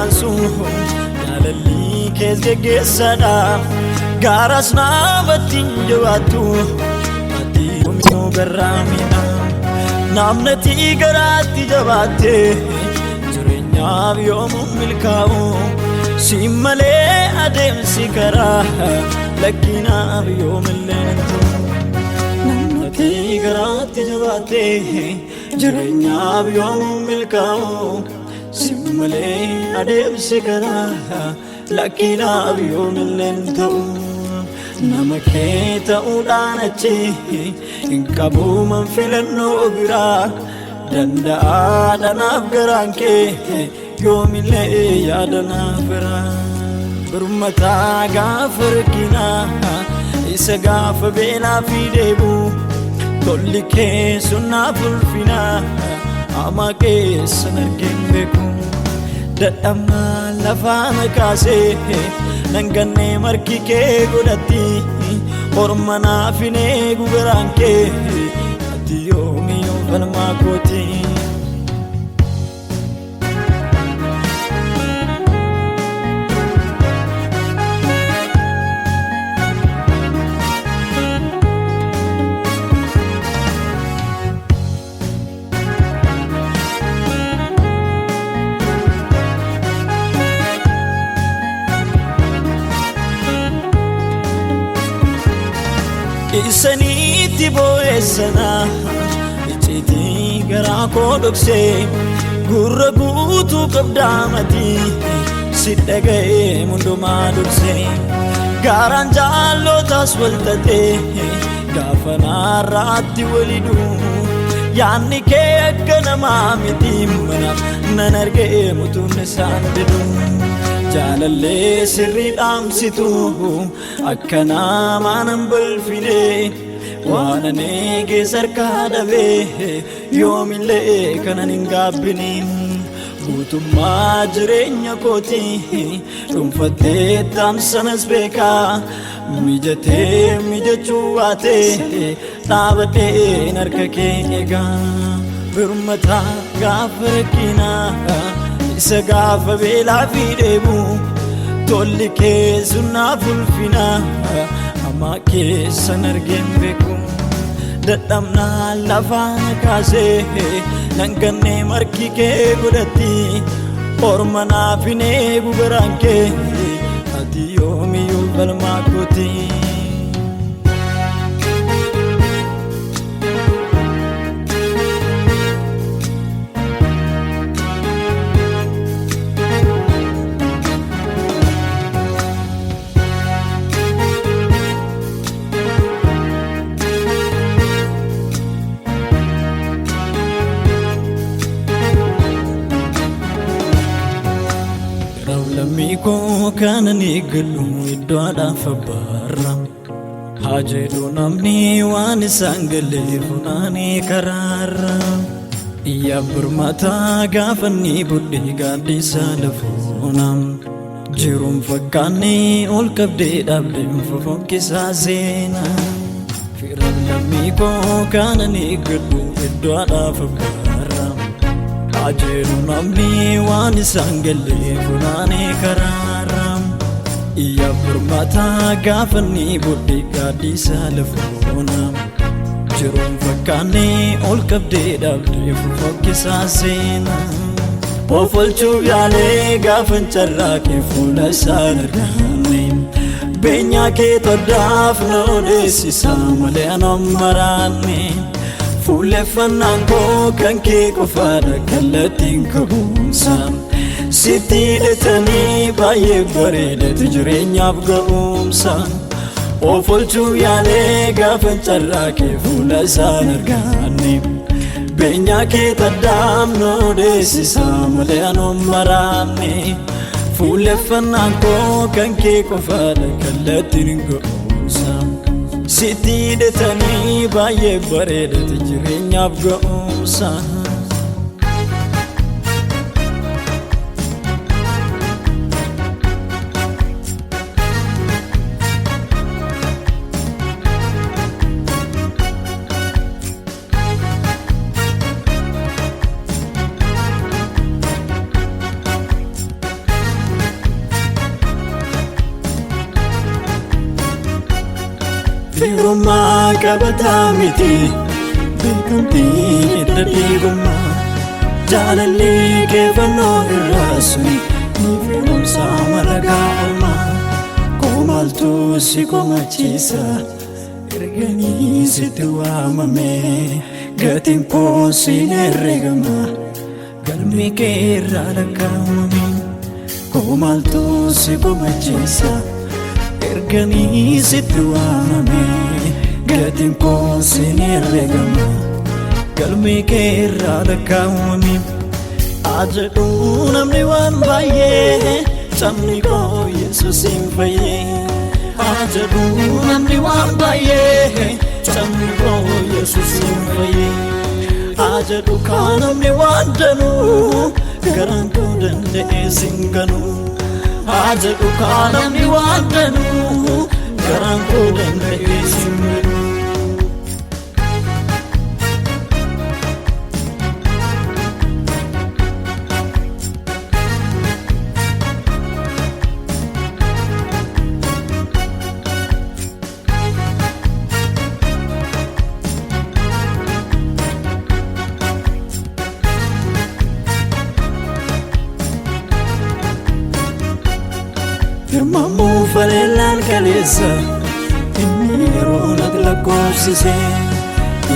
godaansu jaalalli kees geggeessadha gaaras namatti hin jabaattu ati yoomuu garraamidha namnati garaatti jabaatte jireenyaaf yoomuu milkaa'u si malee adeemsi karaa lakkinaaf yoomillee hin ta'u. Namnati garaatti jabaatte jireenyaaf yoomuu milkaa'u si malee adeemsi karaa lakkinaaf yoomillee hin ta'u. Nama kee ta'uudhaan achi hin qabuuman filannoo biraa danda'aa dhanaaf garaan kee yoomillee yaada naaf biraa. Birmataa gaafa rakkinaa isa gaafa beelaa fi deebu tolli kee sunnaaf ulfinaa hamaa keessan argeen beeku. Dadhabnaa lafaa na kaasee nan gannee marki kee godhatti orma naaf hin eegu garaan kee ati yoomiyyuu falmaa kooti. Isaniitti boo'eessana icciitii garaa koo dhoksee gurra guutuu qabdaamati si dhaga'ee hundumaa dursee gaaraan jaallotaas walxaxee gaafa naarraatti waliduu yaanni kee akka namaa miti mana nan argee mutuun isaan diduu. Jaalallee sirrii dhaamsitu akka namaa nan balfine waan ani eegee harkaa dhabee yoomillee kanan hin gaabbine. Guutummaa jireenya kooti dhuunfattee taamsanas beekaa mijatee mijachuu baatee dhaabadheen harka kee eegaa. Birmataa gaafa rakkinaa isa gaafa beelaa fi dheebu tolli kee sunnaaf ulfinaa hamaa keessan argeen beeku. Dadhabnaa lafaa na kaasee nan gannee marki kee godhatti orma naaf hin eegu garaan kee ati yoomiyyuu falmaa kooti. Lammii koo kanan eeggadhu iddoo haadhaaf abbaarra. Haa jedhu namni waan isaan galee funaanee karaarra. Iyya birmataa gaafa inni budhee gaaddisa lafoona. Jiruun fakkaanne ol qabdee dhaabdeen fofokkisaa seena. Firaaf lammii koo kanan eeggadhu iddoo haadhaaf abbaarra. Haa jedhu namni waan isaan galee funaanee karaarra. Iyya birmataa gaafa inni budhee gaaddisa lafoona. Jiruun fakkaanne ol qabdee dhaabdee fofokkisaa seena. Of oolchuuf yaalee gaafan carraaqee fuula isaan arganne. Beenyaa kee toddaaf na odeessisa malee anan maraanne. Fuulleffannaan koo kan kee qofaadha kallattiin qabuunsa. Sitti hidhatanii baay'ee bareedatu jireenyaaf ga'umsa. Of oolchuuf yaalee gaafan carraaqee fuula isaan arganne. Beenyaa kee taddaam na odeessisa malee anan maraanne. Fuulleffannaan koo kan kee qofaadha kallattiin ga'umsa. Sitti hidhatanii baay'ee bareedatu jireenyaaf ga'umsa. Firummaa qabataa miti beekamtiin hidda dhiigummaa. Jaalalli kee fannoo irraa suni ni firoomsaa maragaa ormaa. Koo maaltu si komachiisa erganii sitti waamame, gatiin koo siin herregama galmi kee irraa lakkaawame. Koo maaltu si komachiisa erganii sitti waamame, gatiin koo siin herregama galmi kee irraa lakkaawame. Ajedhu namni waan baay'ee, sabni koo Yesuusin fayyee. Ajedhu namni waan baay'ee, sabni koo Yesuusin fayyee. Ajedhu kaa namni waan danuu, garaan koo danda'ee sin ganuu. Ajedhu kaa namni waan danuu, garaan koo danda'ee sin ganuu. Firmamuu faleellaan kaleessa inni yeroo natti lakkoofsise,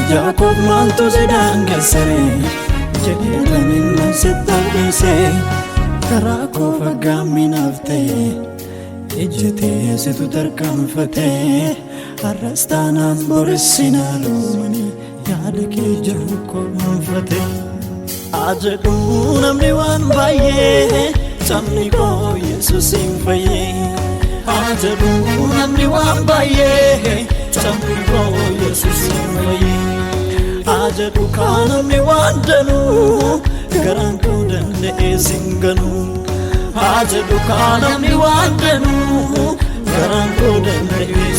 ija koof maaltu si daangessare jedhee taminnan sitti dhiise. Karaa koo faggaaminaaf ta'e ejjetee situ tarkaanfate, har'as taanaan boris sinaaluumani yaada kee jiru koonfate. Ajedhu namni waan baay'ee, sabni koo Yesuusin fayyee. Ajedhu namni waan baay'ee, sabni koo Yesuusin fayyee. Ajedhu kaa namni waan danuu, garaan koo danda'ee sin ganuu. Ajedhu kaa namni waan danuu, garaan koo danda'ee